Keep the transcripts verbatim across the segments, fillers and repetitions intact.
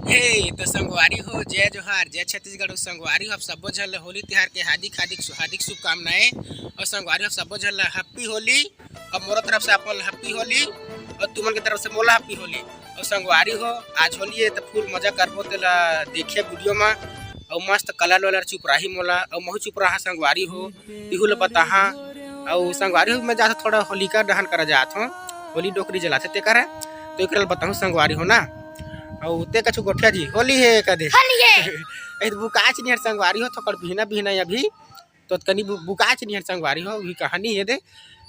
हे तो संगवारी हो, जय जोहार, जय छत्तीसगढ़। संगवारी हो, आप सब्बो झन ल होली तिहार के हार्दिक हार्दिक हार्दिक शुभकामनाएं। और संगवारी हो, आप सब्बो झन ल हैप्पी होली। अब मोरो तरफ से आप मन ल हैप्पी होली और तुमन के तरफ से मोला हैप्पी होली। और संगवारी हो, आज होली है तो फुल मजा करबो, तेला देखिए वीडियो में। और मस्त कलर वलर चुपराही मोला, और महू चुपराहा संगवारी हो, तिहू ल बताहा। और संगवारी हो, मैं जात थोड़ा होलिका दहन करा जात हूँ, होली डोकरी जलाथे ते करे, तो एकरा ल बताहूँ संगवारी हो ना। और ते कछु गोठिया जी, होली है कदे। होली है। ए, बुकाच निहर संगवारी हो, थोकड़ बिहना बिहना अभी, तो कनी बु-, बुकाच निहर संगवारी हो, भी कहानी है दे।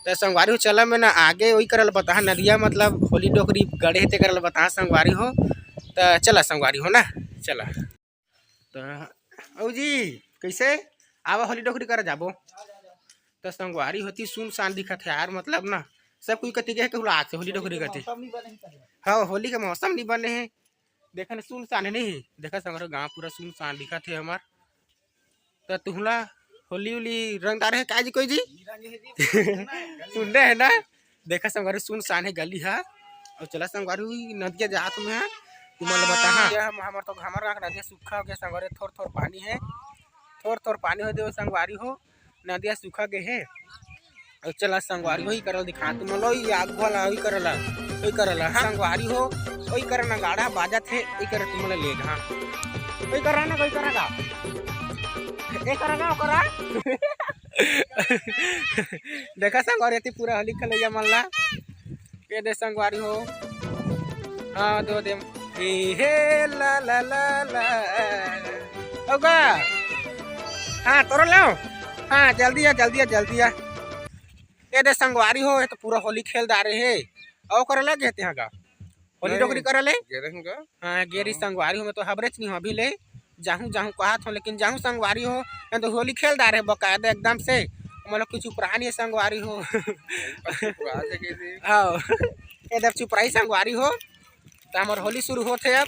तो संगवारी हो, चला मैं ना आगे वही करल बताहा नदिया, मतलब होली डोकरी गढ़े ते करल बताहा संगवारी हो। तो चला संगवारी हो ना, चला। तो औ जी, कैसे आवा होली डोकरी करा जाबो? तो संगवारी होती सुनसान दिखत है यार, मतलब ना सब कोई कति गए कहूँ आज से होली डोकरी कति। हाँ, होली के मौसम नहीं बने है। देखा ना, सुनसान है नहीं, देखा संगवारी, गाँव पूरा सुनसान दिखत है हमार। तो तुहला होली उली रंगदार है का जी कोई जी? सुन रहे हैं ना, देखा संगवारी सुनसान है गली है। और चला संगवारी हुई नदिया जात में है, तुमन ल बताहा। ये हम, हमर तो हमर गाँव के नदिया सूखा हो गया संगवारी, थोर थोर पानी है, थोर थोर पानी हो दे संगवारी हो, नदिया सूखा गए है। और चला संगवारी हो, ई करल दिखा तुमन ल, ई आगू वाला, ई करला, ई करला, हाँ, संगवारी हो, ओई कर नगाड़ा बाजत है, ई कर तुमन ल ले गा, हाँ, ओई कर ना, ओई कर का, ए कर ना, ओकरा। देखा संगवारी, एती पूरा होली खेलैया मन ला, ये दे संगवारी हो, हाँ, दो दे, ए हे ला ला ला ला, होगा, हाँ, तोरो लाओ, हाँ, जल्दी आ, जल्दी आ, जल्दी आ। ए दे संगवारी हो, ये तो पूरा होली खेल डारे हे। अउ करे लगे हे तेहा गा। होली नहीं, डोकरी करे ले? गेरे हूँ गा। हाँ, गेरी हाँ। संगवारी हो, मैं तो हबरेच नहीं हूँ अभी ले। जाहूँ, जाहूँ कहत हूँ, लेकिन जाहूँ संगवारी हो, ये तो होली खेल डारे हे बकायदा एकदम से। मतलब कुछ उपरान ये संगवारी हो। पक्के पुरा से गेरी। हाँ। ये दे चुपराई संगवारी हो। त हमर होली शुरू होत हे अब।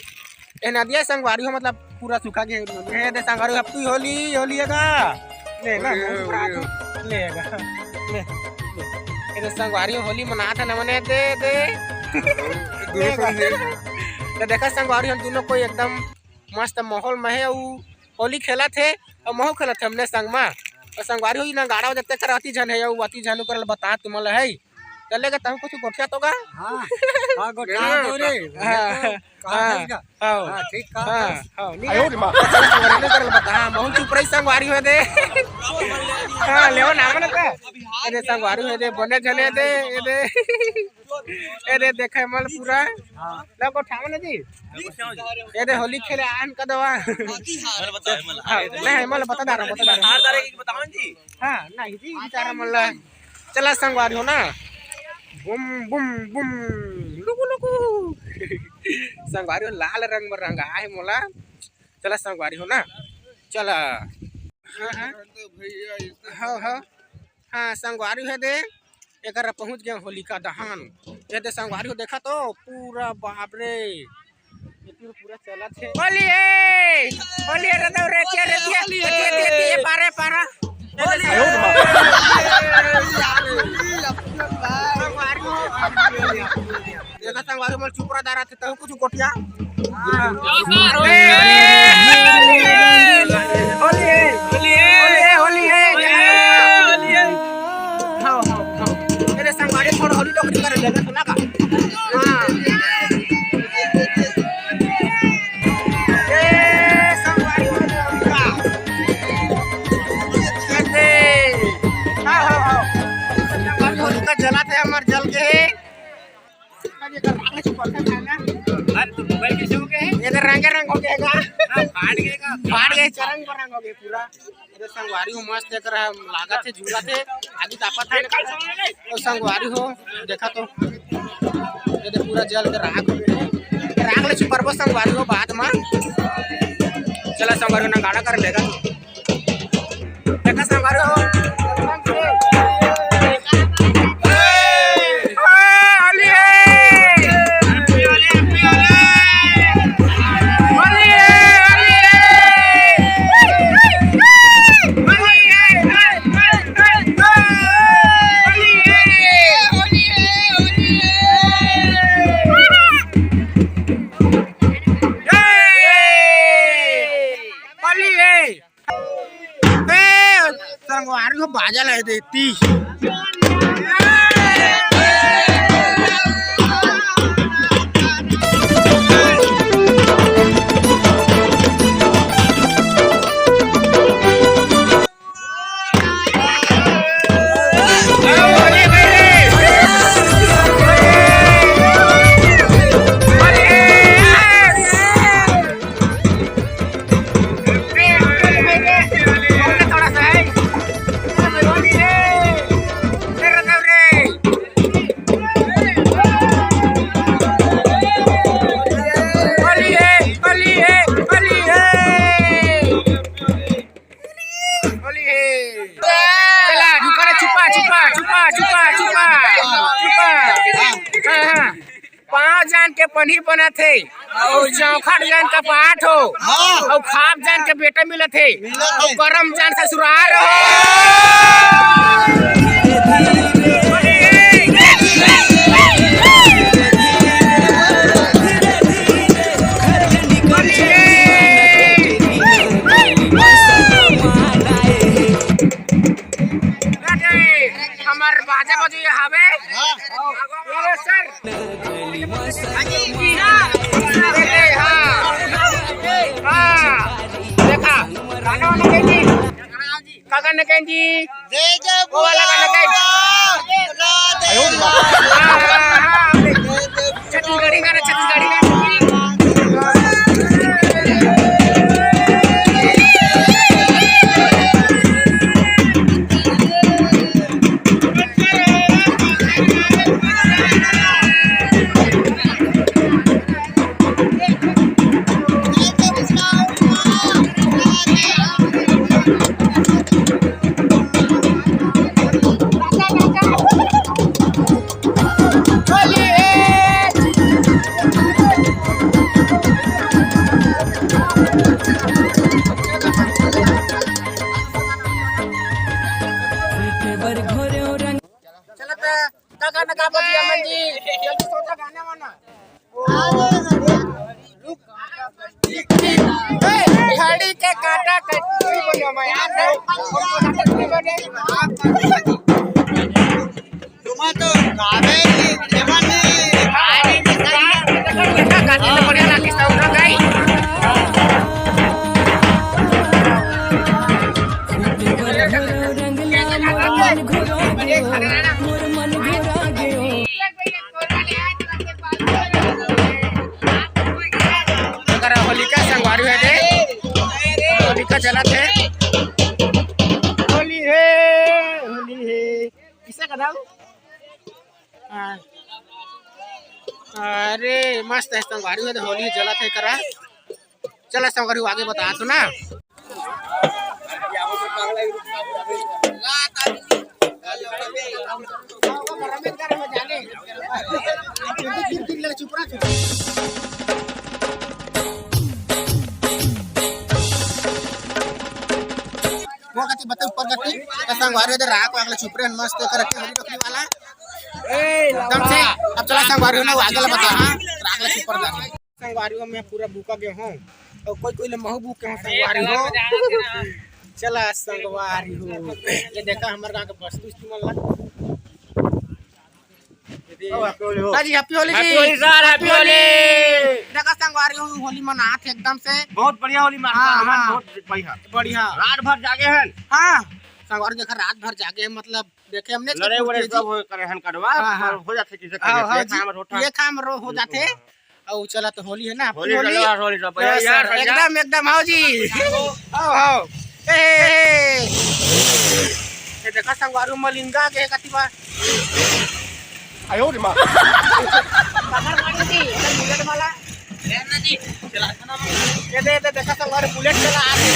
ए नदिया संगवारी हो, मतलब पूरा सूखा गे हे। ए दे संगवारी हो, अब तू होली, होली हे गा। ले ना, होली, बहुत होली। ले गा। ले, ले। ए दे संगवारी हो, होली मनात हे न मने, दे, दे। दोनों ले गा। संग हे। त देखा संगवारी हो, दोनों कोई एकदम मस्त माहौल में हे, अउ होली खेलत हे, अउ महू खेलत हे हमने संग मा। अउ संगवारी हो, ई नगाड़ा जत्ते कर अति झन हे, अउ अति झन ओकर बता तुमन ल हे। चले गा, तहु कुछ गोठिया तो गा? हाँ, हाँ, गोठिया हाँ, तो रे। हाँ, कहाँ हाँ, जाएगा? हाँ, हाँ, ठीक, कहाँ हाँ, जाएगा? हाँ, नहीं आयो रे माँ। चल, संगवारी नहीं करल बता, हाँ, बहुत चुप रही संगवारी हो दे। हाँ, लेवा नाम ना था। अरे संगवारी हो दे, बने जने दे, ये दे। ये दे, देखे मल पूरा। हाँ। ला गोठिया ना जी। ये दे, होली खेले आन का दवा। हाँ, नहीं, मल बता दे रहा, बता दे रहा। हार तारे की बताओ जी। हाँ, नहीं जी, बेचारा मल्ला। चला संगवारी हो ना, बुम बुम बुम, लुकु लुकु। संगवारी हो, लाल रंग में रंगा हे मोला। चला संगवारी हो ना, चला। हाँ, हाँ। हाँ, हाँ। हाँ, संगवारी हो दे, एकर पहुँच गए होलिका दहन। ये दे संगवारी हो, देखा तो पूरा, बाप रे, ये पूरा, पूरा चलत हे। होली हे! होली हे, रे दौ, रे, रे, रे, रे, रे, रे, पारा, पारा। होली हे! देखा संगवारी, मोर चुपरा दारा थे, तहु कुछ गोठिया। हाँ। होली हे! होली हे, होली हे! हाँ, हाँ, हाँ। मेरे संगवारी थोड़ा होली डोकरी करे लेना, सुना का? हाँ। ए, संगवारी हो गया। कैसे? हाँ, हाँ, हाँ। संगवारी होलिका जलात हे, हमर जल गे हे। ये तो रंगे रंग हो गया का? हाँ, फाट गया का? फाट गया, चरंग बरंग हो गया पूरा। ये संगवारी हो, मस्त देख रहा है, लागत हे, झूलत हे, आगी तापत हे। तो संगवारी हो, देखा तो, ये दे पूरा जल के राख हो गया। राख ले छुपरबो संगवारी हो बाद में। चला संगवारी हो, नगाड़ा कर लेगा। देखा संगवारी हो। तो बाजा ला देती। चला, रुका ना, छुपा, छुपा, छुपा। हाँ, हाँ। पाँव जान के पनही बनत हे, अउ चौखट जान के पाठ हो, हाँ। अउ खाप जान के बेटा मिलत हे, मिलत हे। अउ करम जान ससुरार हो। हमर बाजा बजइया हवे। हाँ। हाँ। देखा, गाना वाना कहें जी? का गाना कहें जी? वो वाला गाना कहें? हाँ, हाँ, हाँ। छत्तीसगढ़ी गाना, छत्तीसगढ़ी गाना। चलत का गाना का बजिया मन जी, जल्दी सोचा गाना वाना। ए, घड़ी के काटा कटोरी बनो मैं यार, नहीं। तुम तो गावे नहीं, जवान नहीं। अगर होलिका संगवारी है दे, होलिका चलत है। होली है, होली है। किसे का दाऊ? हाँ। अरे मस्त है संगवारी है दे, होली जलत है करा। चला संगवारी आगे बता तो ना। वो कति बता ऊपर कति, त संगवारी दे राख वागले छुपरे मस्त करके होली टोकरी वाला। एकदम से, अब चला संगवारी ना आगे ला बता, हाँ, राख ले छुपर दा। संगवारी हो, मैं पूरा भूखा गए हूँ, और कोई कोई ले महू भूखे हूँ संगवारी हो। चला संगवारी हो, ये देखा हमारे गाँव के बस्तु इस्तेमाल ला। हाँ जी, happy होली जी। Happy Holi sir, happy Holi. देखा संगवारी हो, होली मनात हे एकदम से। बहुत बढ़िया होली मनात हाँ, हाँ। बहुत बढ़िया। बढ़िया। रात भर जागे हैं। हाँ, संगवारी देखा रात भर जागे हैं, मतलब देखे हमने लड़े वड़े सब हो करे हन कड़वा, हाँ, हाँ। हो जाथे किसे हाँ, हाँ, ये जी, काम रोटा। ये काम रो हो जाथे। अउ चला तो होली है ना, होली होली। चलो, होली सब बढ़िया, बस यार, सर, भैया। एकदम, एकदम, आओ जी। आओ, आओ। ए, ए, ए, ए। ये देखा संगवारी मलिंगा के कति बा। आयो रे माँ। पकड़ मारो जी, इधर bullet वाला। ये दे, ये दे, देखा संगवारी bullet चला आ रही।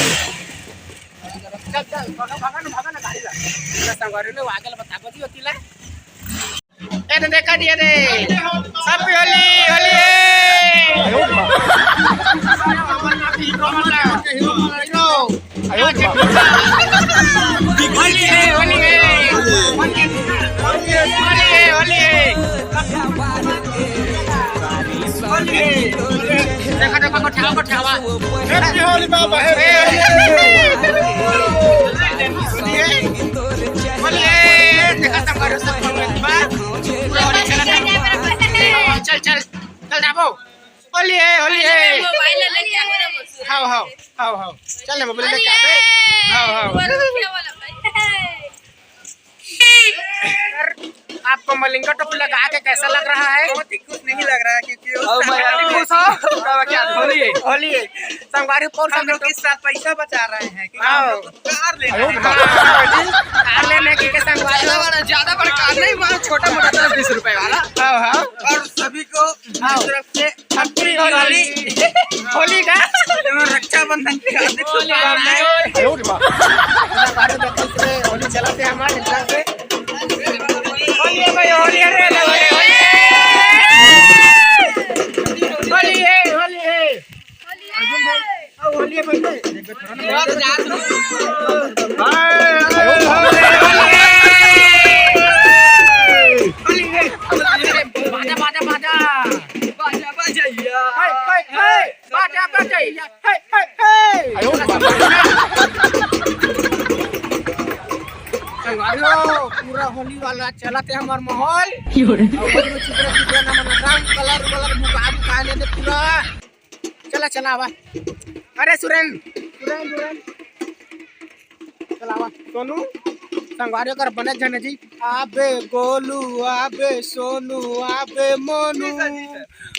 चल, चल, भागा, भागा ना, भागा ना, गाड़ी ला। ये संगवारी ने आगे ला बताबो जी होती ला। ए दे, देखा दिया दे। Happy होली, होली है। होली है, होली है। होली है, होली है। होली है। देखा, देखा, को ठावा, को ठावा। Happy होली बाबा, happy होली। चल जाबो। होली हे, होली हे। मोबाइल ले लेके आओ ना, बस। हाव, हाव, हाव, हाव। चल ना, मोबाइल लेके आबे। हाव, हाव। आपको मलिंगा टोपी लगा के कैसा लग रहा है? बहुत ही खुश नहीं लग रहा है, क्योंकि उस और मैं साल खुश हो? क्या होली है? होली है। संगवारी, कौन सा हम लोग इस साल पैसा बचा रहे हैं, क्योंकि हम लोग को कार लेना है। हाँ, जी, कार लेने के, के संगवारी। ज्यादा बड़ा, ज्यादा बड़ा कार नहीं, बड़ा छोटा मोटा दस बीस रुपए वाला। हाँ, हाँ। और सभी को मेरी तरफ से Happy Holi। होली का रक्षाबंधन की हार्दिक शुभकामनाएं। होली चलाते हैं हमारे हिसाब से। होली है भाई, होली है रे, होली है। होली है, होली है। अर्जुन भाई, आओ, होली है भाई। बाजा, बाजा, बाजा। बाजा, बाजैया। हे, हे, हे। बाजा, बाजैया। हे, हे, हे। संगवारी हो, पूरा होली वाला चलत हे हमर माहौल। क्यों रे? अउ पूरा चित्रा चित्रा ना मन रंग कलर वलर बुका बुका ले दे पूरा। चला, चला, आवा। अरे सुरेंद्र, सुरेंद्र, सुरेंद्र। चला, आवा। सोनू, संगवारी ओकर बने झन जी। आबे गोलू, आबे सोनू, आबे मोनू,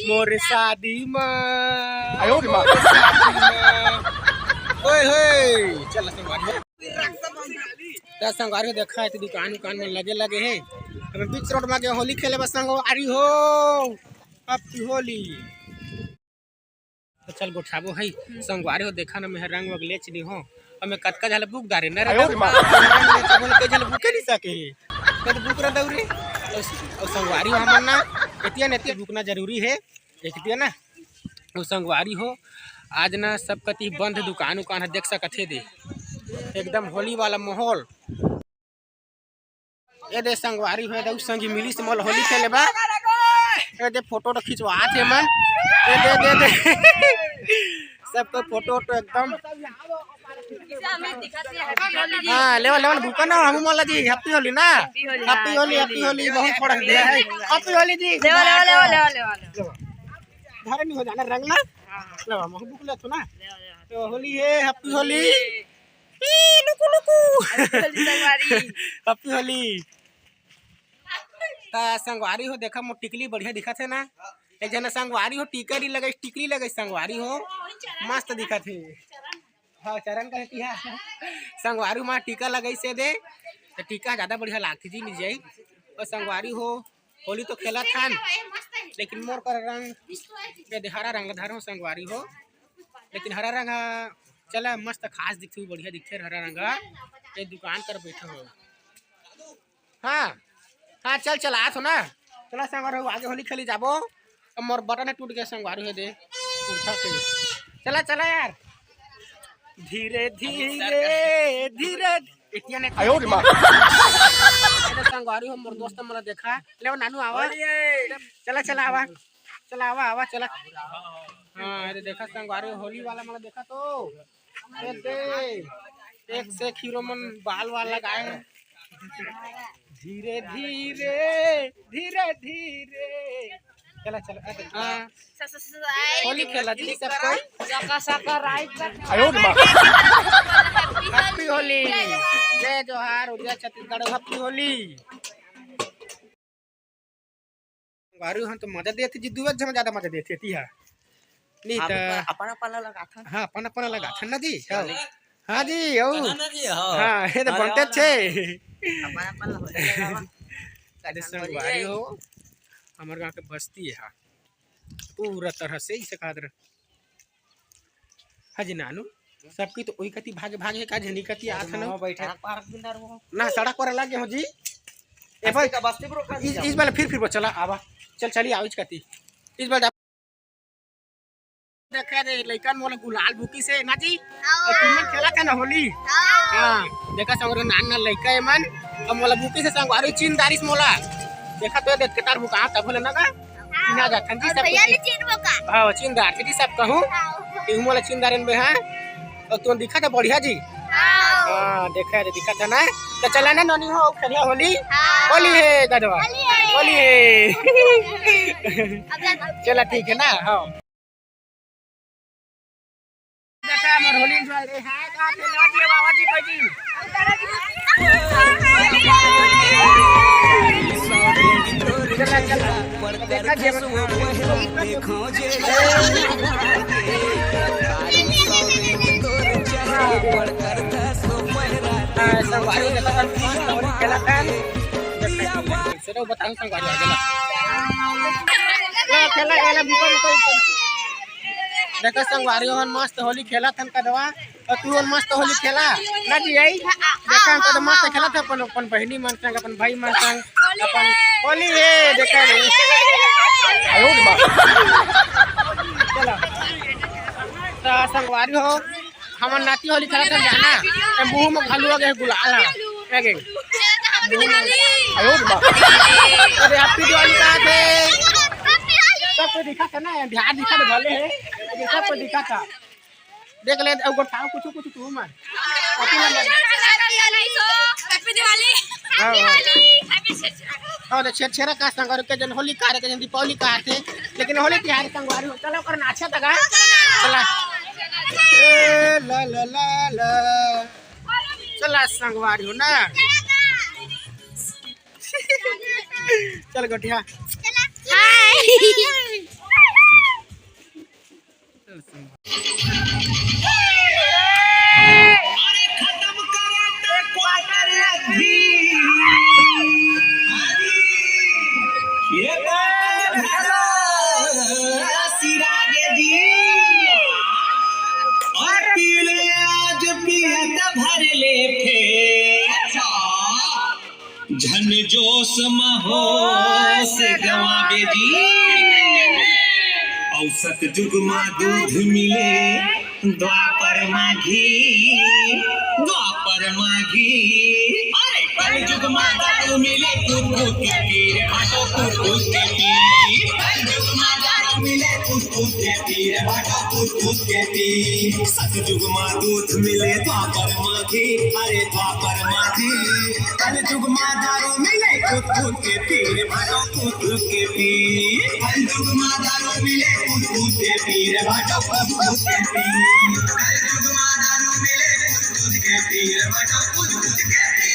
मोर शादी मा। आयो रे माँ। मोर शादी मा। ओए होए, चला संगवारी। त संगवारी देखा हे, त दुकान उकान मन लगे लगे हे। हम बीच रोड मा गे होली खेले बस संगवारी हो। Happy Holi। त चल गोठाबो हई। संगवारी हो, देखा ना, मैं रंग वग लेच नी हो। अउ मैं कतका झन ल बुक डारे न रे। आयो रे माँ। बोले कई झन ल बुके नी सके हे। कत बुक रह दऊ रे। अउ, अउ संगवारी हो हमन ना, एतिया न एतिया बुकना जरूरी हे। एक दिया ना। अउ संगवारी हो, आज ना सब कति बंद दुकान उकान ह, देख सकत हे दे। एकदम होली वाला माहौल। ए दे संगवारी हो, ए दे संगी मिली से मोला होली खेले बा। ए दे फोटो तो खिंचवात हे मन। ए दे, दे, दे। सबको फोटो वोटो एकदम। हाँ, लेवा, लेवा, भूखा ना, हमू मोला जी, Happy Holi ना। Happy Holi, Happy Holi, Happy Holi, बहुत बड़ा दिया है। Happy Holi जी। लेवा, लेवा, लेवा, लेवा, लेवा, लेवा। धारे नहीं हो जाना रंग ना। लेवा, महू बुक ले तो ना। लेवा, लेवा। तो होली है, Happy Holi। ई, लुकु, लुकु। Happy Holi संगवारी। Happy Holi। त संगवारी हो, देखा मोर टिकली बढ़िया दिखत हे ना। एक झन संगवारी हो, टीका नी लगइस, टिकली लगइस संगवारी हो, मस्त दिखत हे। हाँ, चरण का टिया। संगवारी हो, माँ टीका लगइस हे दे, त टीका ज्यादा बढ़िया लागथे जी, नी जाई। अउ संगवारी हो, होली तो खेलत हन, लेकिन मोर कर रंग, ये दे हरा रंग धरे हो संगवारी हो, लेकिन हरा रंग ह, चला मस्त खास दिखथे, बढ़िया दिखथे हरा रंग ह। ये दुकान कर बैठे हो। हाँ, हाँ, चल, चल, आत हो ना। चला संगवारी हो, आगे होली खेली जाबो। अब मोर बटन हे टूट गे संगवारी हो दे। कुर्ता के। चला, चला यार। धीरे, धीरे, धीरे। एतिया ने आयो रे माँ। अरे संगवारी हो, मोर दोस्त मोला देखा। लेवा नानू आवा। चला, चला आवा। चला आवा, आवा, चला। हाँ, अरे देखा संगवारी, होली वाला मोला देखा तो। ए दे, एक से एक हीरो मन बाल वाल लगाए हे। धीरे धीरे, धीरे धीरे। चला, चला, ए दे, हाँ। होली खेला जी सब कोई। सका सका राई कर। आयो रे माँ। Happy Holi। जय जोहार, उड़िया छत्तीसगढ़, Happy Holi। संगवारी हो, हम तो मजा देथे जी, दुए झन ज्यादा मजा देथे, एती हा। नहीं हाँ, त अपन, अपन ला लगाथन। हाँ, अपन, अपन ला लगाथन ना जी। चले। हाँ जी, ओ। चला ना जी, हाँ। हाँ, ये तो अरे बनते वाह। छे। अपन, अपन ला होली लगावा। अरे संगवारी हो, हमर गाँव के बस्ती हे, हाँ। पूरा तरह से इसे खातिर। हाँ जी नानू, सबकी तो ओही कति भागे भागे हे, का झनी कति आत हन। मामा बैठे। सड़क पार बिंदर वो। ना, सड़क पर लग गे हो जी। ए भाई, बस्ती का बस्ती पर रोका इस, दीजिए। इस बार फिर, फिर वो चला आवा। चल, चली आविच कति। इस बार जा-, देखा रे, लइकन मोला गुलाल बुकी से ना जी। हाँ। अउ तुमन खेला था ना होली। हाँ। हाँ, देखा संगवारी नान नान लइका ए मन। अब मोला बुकी से संगवारी चिन दारिस मोला। देखा तो देख के तार बुका तब होले ना का। ना जाथन जी अउ सब भैया कुछ। ले चिन्हबो का? हाँ, चिन्ह डारथे जी सब कहूँ। हाँ। कि मोला चिन्ह डारेन बे, हाँ। अउ तुमन दिखत हे बढ़िया जी। हाँ। हाँ, देखा रे, दिखत हे ना। त चला ना नोनी हो, खेलिया होली। हाँ। होली हे, गदवा। होली हे। चला ठीक है ना, हाँ। देखा, हमर होली enjoy रे। हाय, का थे, ला दिए बाबा जी, कोई जी। चला, चला। देखा, जेवन। हाँ, संगवारी देखा, होली खेला था। चलो, बताओ, संगवारी आ गेला। चला, चला, एला बिल्कुल, बिल्कुल। देखा, संगवारी, हमन मस्त होली खेलत हन कदवा। अउ तू मन मस्त होली खेला ना जी, आई? देखा, हम तो मस्त खेलत हे अपन, अपन बहिनी मन संग, अपन भाई मन संग, अपन होली हे, देखा रे। अयो रे बाप। चला। त संगवारी हो, हमन नाती होली खेलत हन जाना, त मुंह में घालू आ गे गुलाल हा। ए गे। अयो रे बाप। अरे, Happy Diwali का थे। सब कोई दिखा था ना, बिहार दिखा तो भले है, लेकिन सब कोई दिखा था। देख ले, अउ गोठाओ कुछ, कुछ तू मन। अति लंबा। Happy Diwali। हाँ, हाँ। Happy छेरछेरा। अउ छेरछेरा का संगवारी के जन होली का रे, के जन दीपावली का थे, लेकिन होली तिहार संगवारी हो। चला ओकर नाचा तगा। चला। ए, ला, ला, ला, ला। चला संगवारी हो ना। चल गोठिया। हाय। अरे खत्म करो तो quarter अभी। ये बात घरा सिरागे जी। और पी ले आज पियत भर ले फेर। झन जोश म होश गंवाबे जी। अउ सतजुग म दूध मिले द्वापर म घी, द्वापर म घी। अरे कलजुग म दारू मिले कूद कूद के पी रे भाटो, कूद कूद के पी। कलजुग म दारू मिले कूद कूद के पी रे भाटो, कूद कूद के पी। सतजुग म दूध मिले द्वापर म घी, अरे द्वापर म घी। कलजुग म दारू मिले कूद कूद के पी रे भाटो, कूद कूद के पी। कलजुग म दारू मिले कूद कूद के पी रे भाटो, कूद कूद के पी। कलजुग म दारू मिले कूद कूद के पी रे भाटो, कूद कूद के पी।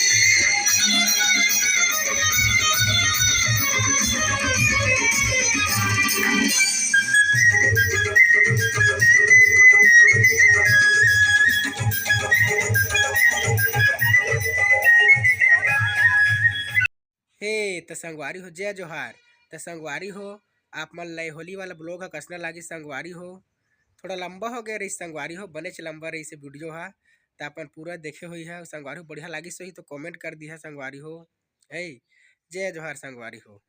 हे त संगवारी हो, जय जोहार। त संगवारी हो, आप मन ला ये होली वाला vlog ह कसना लागिस संगवारी हो? थोड़ा लंबा हो गया रहिस संगवारी हो, बनेच लंबा रहिस हे video ह। त अपन पूरा देखे होई ह संगवारी हो, बढ़िया लागिस होही तो comment कर दिहा संगवारी हो। हे, जय जोहार संगवारी हो।